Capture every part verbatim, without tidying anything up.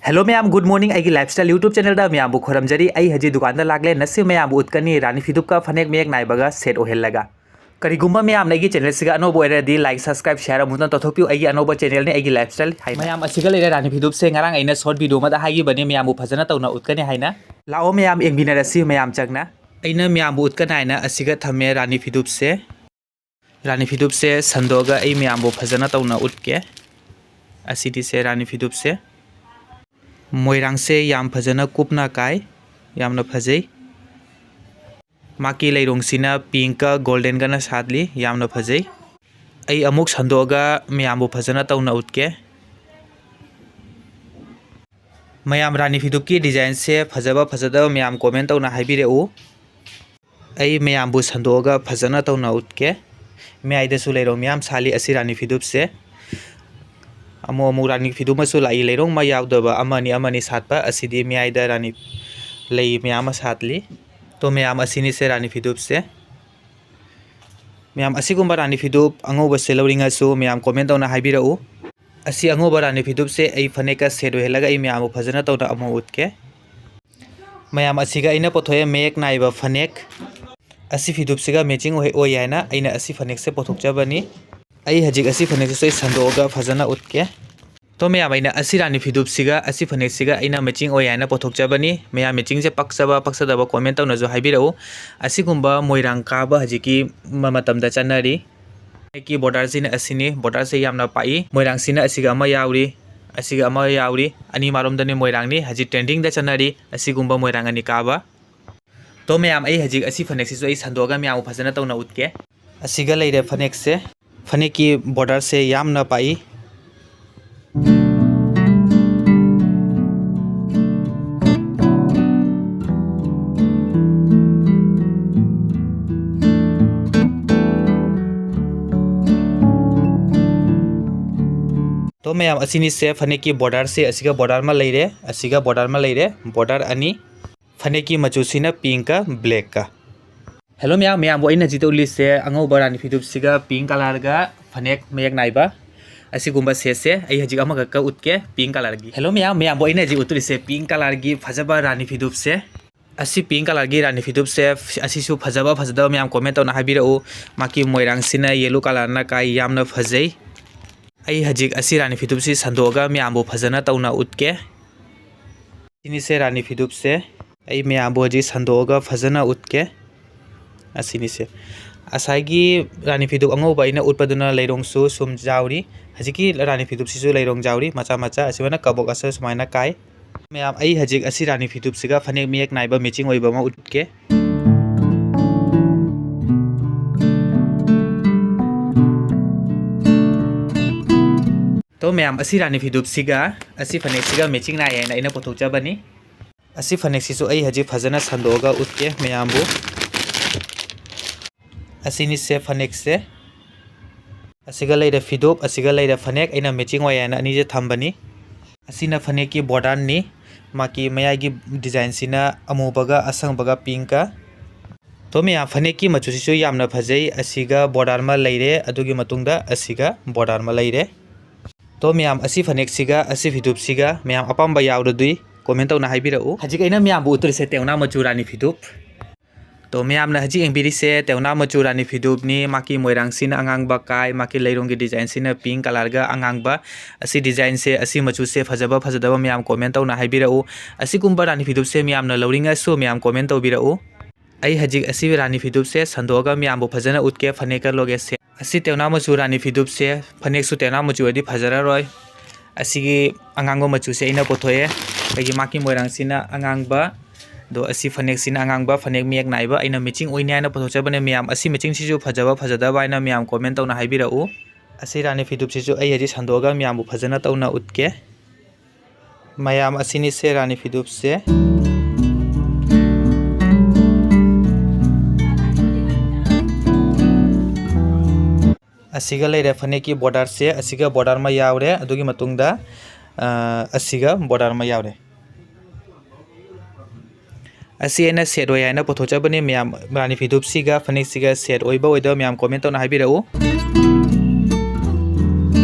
Hello ꯃꯌꯥꯝ, good morning꯫ ꯑꯩꯒꯤ Lifestyle YouTube channelꯗ ꯃꯌꯥꯝꯕꯨ ꯈꯣꯏꯔꯝꯖꯔꯤ꯫ ꯑꯩ ꯍꯧꯖꯤꯛ ꯗꯨꯀꯥꯟꯗ ꯂꯥꯛꯂꯦ꯫ ꯉꯁꯤ ꯃꯌꯥꯝꯕꯨ ꯎꯠꯀꯅꯤ ꯔꯥꯅꯤ ꯐꯤꯗꯨꯞꯀ ꯐꯅꯦꯛ ꯃꯌꯦꯛ ꯅꯥꯏꯕꯒ set ꯑꯣꯏꯍꯜꯂꯒ꯫ ꯀꯔꯤꯒꯨꯝꯕ ꯃꯌꯥꯝꯅ ꯑꯩꯒꯤ channelꯁꯤꯒ ꯑꯅꯧꯕ ꯑꯣꯏꯔꯗꯤ like, subscribe, share ꯑꯃꯨꯛꯇꯪ ꯇꯧꯊꯣꯛꯄꯤꯌꯨ꯫ ꯑꯩꯒꯤ ꯑꯅꯧꯕ channelꯅꯤ, ꯑꯩꯒꯤ Lifestyle ꯍꯥꯏꯅ꯫ ꯃꯌꯥꯝ, ꯑꯁꯤꯒ ꯂꯩꯔꯦ ꯔꯥꯅꯤ ꯐꯤꯗꯨꯞꯁꯦ꯫ ꯉꯔꯥꯡ ꯑꯩꯅ short video ꯑꯃꯗ ꯍꯥꯏꯈꯤꯕꯅꯤ ꯃꯌꯥꯝꯕꯨ ꯐꯖꯅ ꯇꯧꯅ ꯎꯠꯀꯅꯤ ꯍꯥꯏꯅ꯫ ꯂꯥꯛꯑꯣ ꯃꯌꯥꯝ, ꯌꯦꯡꯃꯤꯟꯅꯔꯁꯤ ꯃꯌꯥꯝ ꯆꯪꯅ꯫ ꯑꯩꯅ ꯃꯌꯥꯝꯕꯨ ꯎꯠꯀꯅꯤ ꯍꯥꯏꯅ ꯑꯁꯤꯒ ꯊꯝꯃꯦ ꯔꯥꯅꯤ ꯐꯤꯗꯨꯞꯁꯦ꯫ ꯔꯥꯅꯤ ꯐꯤꯗꯨꯞꯁꯦ ꯁꯟꯗꯣꯛꯑꯒ ꯑꯩ ꯃꯌꯥꯝꯕꯨ ꯐꯖꯅ ꯇꯧꯅ ꯎꯠꯀꯦ꯫ ꯑꯁꯤꯗꯤꯁꯦ ꯔꯥꯅꯤ ꯐꯤꯗꯨꯞꯁꯦ꯫ ꯃꯣꯏꯔꯥꯡꯁꯦ ꯌꯥꯝ ꯐꯖꯅ ꯀꯨꯞꯅ ꯀꯥꯏ, ꯌꯥꯝꯅ ꯐꯖꯩ꯫ ꯃꯥꯒꯤ ꯂꯩꯔꯣꯡꯁꯤꯅ pinkꯀ goldenꯒꯅ ꯁꯥꯠꯂꯤ, ꯌꯥꯝꯅ ꯐꯖꯩ꯫ ꯑꯩ ꯑꯃꯨꯛ ꯁꯟꯗꯣꯛꯑꯒ ꯃꯌꯥꯝꯕꯨ ꯐꯖꯅ ꯇꯧꯅ ꯎꯠꯀꯦ꯫ ꯃꯌꯥꯝ, ꯔꯥꯅꯤ ꯐꯤꯗꯨꯞꯀꯤ designꯁꯦ ꯐꯖꯕ ꯐꯖꯗꯕ ꯃꯌꯥꯝ comment ꯇꯧꯅ ꯍꯥꯏꯕꯤꯔꯛꯎ꯫ ꯑꯩ ꯃꯌꯥꯝꯕꯨ ꯁꯟꯗꯣꯛꯑꯒ ꯐꯖꯅ ꯇꯧꯅ ꯎꯠꯀꯦ꯫ ꯃꯌꯥꯏꯗꯁꯨ ꯂꯩꯔꯣꯡ ꯃꯌꯥꯝ ꯁꯥꯠꯂꯤ ꯑꯁꯤ ꯔꯥꯅꯤ ꯐꯤꯗꯨꯞꯁꯦ꯫ ꯑꯃꯨꯛ ꯑꯃꯨꯛ ꯔꯥꯅꯤ ꯐꯤꯗꯨꯞ ꯑꯃꯁꯨ ꯂꯥꯛꯏ, ꯂꯩꯔꯣꯡ ꯑꯃ ꯌꯥꯎꯗꯕ ꯑꯃꯅꯤ ꯑꯃꯅꯤ ꯁꯥꯠꯄ꯫ ꯑꯁꯤꯗꯤ ꯃꯌꯥꯏꯗ ꯔꯥꯅꯤ ꯂꯩ ꯃꯌꯥꯝ ꯑꯃ ꯁꯥꯠꯂꯤ꯫ ꯇꯣ ꯃꯌꯥꯝ, ꯑꯁꯤꯅꯤꯁꯦ ꯔꯥꯅꯤ ꯐꯤꯗꯨꯞꯁꯦ꯫ ꯃꯌꯥꯝ, ꯑꯁꯤꯒꯨꯝꯕ ꯔꯥꯅꯤ ꯐꯤꯗꯨꯞ ꯑꯉꯧꯕꯁꯦ ꯂꯧꯅꯤꯡꯉꯁꯨ ꯃꯌꯥꯝ comment ꯇꯧꯅ ꯍꯥꯏꯕꯤꯔꯛꯎ꯫ ꯑꯁꯤ ꯑꯉꯧꯕ ꯔꯥꯅꯤ ꯐꯤꯗꯨꯞꯁꯦ ꯑꯩ ꯐꯅꯦꯛꯀ set ꯑꯣꯏꯍꯜꯂꯒ ꯑꯩ ꯃꯌꯥꯝꯕꯨ ꯐꯖꯅ ꯇꯧꯅ ꯑꯃꯨꯛ ꯎꯠꯀꯦ꯫ ꯃꯌꯥꯝ, ꯑꯁꯤꯒ ꯑꯩꯅ ꯄꯨꯊꯣꯛꯑꯦ ꯃꯌꯦꯛ ꯅꯥꯏꯕ ꯐꯅꯦꯛ꯫ ꯑꯁꯤ ꯐꯤꯗꯨꯞꯁꯤꯒ matching ꯑꯣꯏ, ꯑꯣꯏ ꯍꯥꯏꯅ ꯑꯩꯅ ꯑꯁꯤ ꯐꯅꯦꯛꯁꯦ ꯄꯨꯊꯣꯛꯆꯕꯅꯤ꯫ ꯑꯩ ꯍꯧꯖꯤꯛ ꯑꯁꯤ ꯐꯅꯦꯛꯁꯤꯁꯨ ꯑꯩ ꯁꯟꯗꯣꯛꯑꯒ ꯐꯖꯅ ꯎꯠꯀꯦ꯫ ꯇꯣ ꯃꯌꯥꯝ, ꯑꯩꯅ ꯑꯁꯤ ꯔꯥꯅꯤ ꯐꯤꯗꯨꯞꯁꯤꯒ ꯑꯁꯤ ꯐꯅꯦꯛꯁꯤꯒ ꯑꯩꯅ matching ꯑꯣꯏ ꯍꯥꯏꯅ ꯄꯨꯊꯣꯛꯆꯕꯅꯤ꯫ ꯃꯌꯥꯝ, matchingꯁꯦ ꯄꯛꯆꯕ ꯄꯛꯆꯗꯕ comment ꯇꯧꯅꯁꯨ ꯍꯥꯏꯕꯤꯔꯛꯎ꯫ ꯑꯁꯤꯒꯨꯝꯕ ꯃꯣꯏꯔꯥꯡ ꯀꯥꯕ ꯍꯧꯖꯤꯛꯀꯤ ꯃ-, ꯃꯇꯝꯗ ꯆꯠꯅꯔꯤ꯫ ꯐꯅꯦꯛꯀꯤ borderꯁꯤꯅ ꯑꯁꯤꯅꯤ, borderꯁꯦ ꯌꯥꯝꯅ ꯄꯥꯛꯏ꯫ ꯃꯣꯏꯔꯥꯡꯁꯤꯅ ꯑꯁꯤꯒ ꯑꯃ ꯌꯥꯎꯔꯤ, ꯑꯁꯤꯒ ꯑꯃ ꯌꯥꯎꯔꯤ꯫ ꯑꯅꯤꯃꯔꯣꯝꯗꯅꯤ ꯃꯣꯏꯔꯥꯡꯅꯤ ꯍꯧꯖꯤꯛ trendingꯗ ꯆꯠꯅꯔꯤ ꯑꯁꯤꯒꯨꯝꯕ ꯃꯣꯏꯔꯥꯡ ꯑꯅꯤ ꯀꯥꯕ꯫ ꯇꯣ ꯃꯌꯥꯝ, ꯑꯩ ꯍꯧꯖꯤꯛ ꯑꯁꯤ ꯐꯅꯦꯛꯁꯤꯁꯨ ꯑꯩ ꯁꯟꯗꯣꯛꯑꯒ ꯃꯌꯥꯝꯕꯨ ꯐꯖꯅ ꯇꯧꯅ ꯎꯠꯀꯦ꯫ ꯑꯁꯤꯒ ꯂꯩꯔꯦ ꯐꯅꯦꯛꯁꯦ꯫ ꯐꯅꯦꯛꯀꯤ borderꯁꯦ ꯌꯥꯝꯅ ꯄꯥꯛꯏ꯫ ꯇꯣ ꯃꯌꯥꯝ, ꯑꯁꯤꯅꯤꯁꯦ ꯐꯅꯦꯛꯀꯤ borderꯁꯦ꯫ ꯑꯁꯤꯒ border ꯑꯃ ꯂꯩꯔꯦ, ꯑꯁꯤꯒ border ꯑꯃ ꯂꯩꯔꯦ, border ꯑꯅꯤ꯫ ꯐꯅꯦꯛꯀꯤ ꯃꯆꯨꯁꯤꯅ pinkꯀ blackꯀ꯫ Hello ꯃꯌꯥꯝ, ꯃꯌꯥꯝꯕꯨ ꯑꯩꯅ ꯍꯧꯖꯤꯛꯇ ꯎꯠꯂꯤꯁꯦ ꯑꯉꯧꯕ ꯔꯥꯅꯤ ꯐꯤꯗꯨꯞꯁꯤꯒ pink colourꯒ ꯐꯅꯦꯛ ꯃꯌꯦꯛ ꯅꯥꯏꯕ꯫ ꯑꯁꯤꯒꯨꯝꯕ ꯁꯦꯠꯁꯦ ꯑꯩ ꯍꯧꯖꯤꯛ ꯑꯃꯈꯛꯀ ꯎꯠꯀꯦ, ꯄꯤꯡ ꯀꯂꯔꯒꯤ꯫ ꯍꯦꯜꯂꯣ ꯃꯌꯥꯝ, ꯃꯌꯥꯝꯕꯨ ꯑꯩꯅ ꯍꯧꯖꯤꯛ ꯎꯠꯇꯣꯔꯤꯁꯦ ꯄꯤꯡ ꯀꯂꯔꯒꯤ ꯐꯖꯕ ꯔꯥꯅꯤ ꯐꯤꯗꯨꯞꯁꯦ꯫ ꯑꯁꯤ ꯄꯤꯡ ꯀꯂꯔꯒꯤ ꯔꯥꯅꯤ ꯐꯤꯗꯨꯞꯁꯦ, ꯑꯁꯤꯁꯨ ꯐꯖꯕ ꯐꯖꯗꯕ ꯃꯌꯥꯝ ꯀꯣꯃꯦꯟ ꯇꯧꯅ ꯍꯥꯏꯕꯤꯔꯛꯎ꯫ ꯃꯥꯒꯤ ꯃꯣꯏꯔꯥꯡꯁꯤꯅ ꯌꯦꯜꯂꯣ ꯀꯂꯔꯅ ꯀꯥꯏ, ꯌꯥꯝꯅ ꯐꯖꯩ꯫ ꯑꯩ ꯍꯧꯖꯤꯛ ꯑꯁꯤ ꯔꯥꯅꯤ ꯐꯤꯗꯨꯞꯁꯤ ꯁꯟꯗꯣꯛꯑꯒ ꯃꯌꯥꯝꯕꯨ ꯐꯖꯅ ꯇꯧꯅ ꯎꯠꯀꯦ꯫ ꯁꯤꯅꯤꯁꯦ ꯔꯥꯅꯤ ꯐꯤꯗꯨꯞꯁꯦ꯫ ꯑꯩ ꯃꯌꯥꯝꯕꯨ ꯍꯧꯖꯤꯛ ꯁꯟꯗꯣꯛꯑꯒ ꯐꯖꯅ ꯎꯠꯀꯦ꯫ ꯑꯁꯤꯅꯤꯁꯦ꯫ ꯉꯁꯥꯏꯒꯤ ꯔꯥꯅꯤ ꯐꯤꯗꯨꯞ ꯑꯉꯧꯕ ꯑꯩꯅ ꯎꯠꯄꯗꯨꯅ ꯂꯩꯔꯣꯡꯁꯨ ꯁꯨꯝ ꯌꯥꯎꯔꯤ꯫ ꯍꯧꯖꯤꯛꯀꯤ ꯔꯥꯅꯤ ꯐꯤꯗꯨꯞꯁꯤꯁꯨ ꯂꯩꯔꯣꯡ ꯌꯥꯎꯔꯤ, ꯃꯆꯥ ꯃꯆꯥ꯫ ꯑꯁꯤꯃꯅ ꯀꯕꯣꯛ ꯑꯁ ꯁꯨꯃꯥꯏꯅ ꯀꯥꯏ꯫ ꯃꯌꯥꯝ, ꯑꯩ ꯍꯧꯖꯤꯛ ꯑꯁꯤ ꯔꯥꯅꯤ ꯐꯤꯗꯨꯞꯁꯤꯒ ꯐꯅꯦꯛ ꯃꯌꯦꯛ ꯅꯥꯏꯕ ꯃꯦꯆꯤꯡ ꯑꯣꯏꯕ ꯑꯃ ꯎꯠꯀꯦ꯫ ꯇꯣ ꯃꯌꯥꯝ, ꯑꯁꯤ ꯔꯥꯅꯤ ꯐꯤꯗꯨꯞꯁꯤꯒ ꯑꯁꯤ ꯐꯅꯦꯛꯁꯤꯒ ꯃꯦꯆꯤꯡ ꯅꯥꯏ ꯍꯥꯏꯅ ꯑꯩꯅ ꯄꯨꯊꯣꯛꯆꯕꯅꯤ꯫ ꯑꯁꯤ ꯐꯅꯦꯛꯁꯤꯁꯨ ꯑꯩ ꯍꯧꯖꯤꯛ ꯐꯖꯅ ꯁꯟꯗꯣꯛꯑꯒ ꯎꯠꯀꯦ ꯃꯌꯥꯝꯕꯨ꯫ ꯑꯁꯤꯅꯤꯁꯦ ꯐꯅꯦꯛꯁꯦ꯫ ꯑꯁꯤꯒ ꯂꯩꯔꯦ ꯐꯤꯗꯨꯞ, ꯑꯁꯤꯒ ꯂꯩꯔꯦ ꯐꯅꯦꯛ꯫ ꯑꯩꯅ ꯃꯦꯆꯤꯡ ꯑꯣꯏ ꯍꯥꯏꯅ ꯑꯅꯤꯁꯦ ꯊꯝꯕꯅꯤ꯫ ꯑꯁꯤꯅ ꯐꯅꯦꯛꯀꯤ ꯕꯣꯔꯗꯔꯅꯤ꯫ ꯃꯥꯒꯤ ꯃꯌꯥꯏꯒꯤ ꯗꯤꯖꯥꯏꯟꯁꯤꯅ ꯑꯃꯨꯕꯒ ꯑꯁꯪꯕꯒ ꯄꯤꯡꯀ꯫ ꯇꯣ ꯃꯌꯥꯝ, ꯐꯅꯦꯛꯀꯤ ꯃꯆꯨꯁꯤꯁꯨ ꯌꯥꯝꯅ ꯐꯖꯩ꯫ ꯑꯁꯤꯒ ꯕꯣꯔꯗꯔ ꯑꯃ ꯂꯩꯔꯦ, ꯑꯗꯨꯒꯤ ꯃꯇꯨꯡꯗ ꯑꯁꯤꯒ ꯕꯣꯔꯗꯔ ꯑꯃ ꯂꯩꯔꯦ꯫ ꯇꯣ ꯃꯌꯥꯝ, ꯑꯁꯤ ꯐꯅꯦꯛꯁꯤꯒ ꯑꯁꯤ ꯐꯤꯗꯨꯞꯁꯤꯒ ꯃꯌꯥꯝ ꯑꯄꯥꯝꯕ ꯌꯥꯎꯔꯗꯤ ꯀꯣꯃꯦꯟ ꯇꯧꯅ ꯍꯥꯏꯕꯤꯔꯛꯎ꯫ ꯍꯧꯖꯤꯛ ꯑꯩꯅ ꯃꯌꯥꯝꯕꯨ ꯎꯠꯇꯣꯔꯤꯁꯦ ꯇꯦꯎꯅꯥ ꯃꯆꯨ ꯔꯥꯅꯤ ꯐꯤꯗꯨꯞ꯫ ꯇꯣ ꯃꯌꯥꯝꯅ ꯍꯧꯖꯤꯛ ꯌꯦꯡꯕꯤꯔꯤꯁꯦ ꯇꯦꯎꯅꯥ ꯃꯆꯨ ꯔꯥꯅꯤ ꯐꯤꯗꯨꯞꯅꯤ꯫ ꯃꯥꯒꯤ ꯃꯣꯏꯔꯥꯡꯁꯤꯅ ꯑꯉꯥꯡꯕ ꯀꯥꯏ, ꯃꯥꯒꯤ ꯂꯩꯔꯣꯡꯒꯤ ꯗꯤꯖꯥꯏꯟꯁꯤꯅ ꯄꯤꯡ ꯀꯂꯔꯒ ꯑꯉꯥꯡꯕ꯫ ꯑꯁꯤ ꯗꯤꯖꯥꯏꯟꯁꯦ, ꯑꯁꯤ ꯃꯆꯨꯁꯦ ꯐꯖꯕ ꯐꯖꯗꯕ ꯃꯌꯥꯝ ꯀꯣꯃꯦꯟ ꯇꯧꯅ ꯍꯥꯏꯕꯤꯔꯛꯎ꯫ ꯑꯁꯤꯒꯨꯝꯕ ꯔꯥꯅꯤ ꯐꯤꯗꯨꯞꯁꯦ ꯃꯌꯥꯝꯅ ꯂꯧꯅꯤꯡꯉꯁꯨ ꯃꯌꯥꯝ ꯀꯣꯃꯦꯟ ꯇꯧꯕꯤꯔꯛꯎ꯫ ꯑꯩ ꯍꯧꯖꯤꯛ ꯑꯁꯤ ꯔꯥꯅꯤ ꯐꯤꯗꯨꯞꯁꯦ ꯁꯟꯗꯣꯛꯑꯒ ꯃꯌꯥꯝꯕꯨ ꯐꯖꯅ ꯎꯠꯀꯦ, ꯐꯅꯦꯛꯀ ꯂꯣꯒꯦꯁꯁꯦ꯫ ꯑꯁꯤ ꯇꯦꯎꯅꯥ ꯃꯆꯨ ꯔꯥꯅꯤ ꯐꯤꯗꯨꯞꯁꯦ, ꯐꯅꯦꯛꯁꯨ ꯇꯦꯎꯅꯥ ꯃꯆꯨ ꯑꯣꯏꯔꯗꯤ ꯐꯖꯔꯔꯣꯏ꯫ ꯑꯁꯤꯒꯤ ꯑꯉꯥꯡꯕ ꯃꯆꯨꯁꯦ ꯑꯩꯅ ꯄꯨꯊꯣꯛꯑꯦ꯫ ꯑꯩꯒꯤ ꯃꯥꯒꯤ ꯃꯣꯏꯔꯥꯡꯁꯤꯅ ꯑꯉꯥꯡꯕ, ꯑꯗꯣ ꯑꯁꯤ ꯐꯅꯦꯛꯁꯤꯅ ꯑꯉꯥꯡꯕ, ꯐꯅꯦꯛ ꯃꯌꯦꯛ ꯅꯥꯏꯕ꯫ ꯑꯩꯅ ꯃꯦꯆꯤꯡ ꯑꯣꯏꯅꯤ ꯍꯥꯏꯅ ꯄꯨꯊꯣꯛꯆꯕꯅꯦ ꯃꯌꯥꯝ꯫ ꯑꯁꯤ ꯃꯦꯆꯤꯡꯁꯤꯁꯨ ꯐꯖꯕ ꯐꯖꯗꯕ ꯍꯥꯏꯅ ꯃꯌꯥꯝ ꯀꯣꯃꯦꯟ ꯇꯧꯅ ꯍꯥꯏꯕꯤꯔꯛꯎ꯫ ꯑꯁꯤ ꯔꯥꯅꯤ ꯐꯤꯗꯨꯞꯁꯤꯁꯨ ꯑꯩ ꯍꯧꯖꯤꯛ ꯁꯟꯗꯣꯛꯑꯒ ꯃꯌꯥꯝꯕꯨ ꯐꯖꯅ ꯇꯧꯅ ꯎꯠꯀꯦ꯫ ꯃꯌꯥꯝ, ꯑꯁꯤꯅꯤꯁꯦ ꯔꯥꯅꯤ ꯐꯤꯗꯨꯞꯁꯦ꯫ ꯑꯁꯤꯒ ꯂꯩꯔꯦ ꯐꯅꯦꯛꯀꯤ ꯕꯣꯔꯗꯔꯁꯦ, ꯑꯁꯤꯒ ꯕꯣꯔꯗꯔ ꯑꯃ ꯌꯥꯎꯔꯦ꯫ ꯑꯗꯨꯒꯤ ꯃꯇꯨꯡꯗ, ꯑ, ꯑꯁꯤꯒ ꯕꯣꯔꯗꯔ ꯑꯃ ꯌꯥꯎꯔꯦ꯫ ꯑꯁꯤ ꯑꯩꯅ ꯁꯦꯠ ꯑꯣꯏ ꯍꯥꯏꯅ ꯄꯨꯊꯣꯛꯆꯕꯅꯤ ꯃꯌꯥꯝ꯫ ꯔꯥꯅꯤ ꯐꯤꯗꯨꯞꯁꯤꯒ ꯐꯅꯦꯛꯁꯤꯒ ꯁꯦꯠ ꯑꯣꯏꯕ ꯑꯣꯏꯗꯕ ꯃꯌꯥꯝ ꯀꯣꯃꯦꯟ ꯇꯧꯅ ꯍꯥꯏꯕꯤꯔꯛꯎ꯫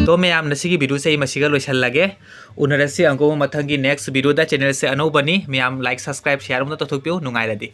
ꯇꯣ ꯃꯌꯥꯝ, ꯉꯁꯤꯒꯤ videoꯁꯦ ꯑꯩ ꯃꯁꯤꯒ ꯂꯣꯏꯁꯜꯂꯒꯦ꯫ ꯎꯅꯔꯁꯤ ꯑꯃꯨꯛꯀ ꯃꯊꯪꯒꯤ next videoꯗ꯫ Channelꯁꯦ ꯑꯅꯧꯕꯅꯤ, ꯃꯌꯥꯝ like, subscribe, share ꯑꯃꯨꯛꯇ ꯇꯧꯊꯣꯛꯄꯤꯌꯨ꯫ ꯅꯨꯡꯉꯥꯏꯔꯗꯤ꯫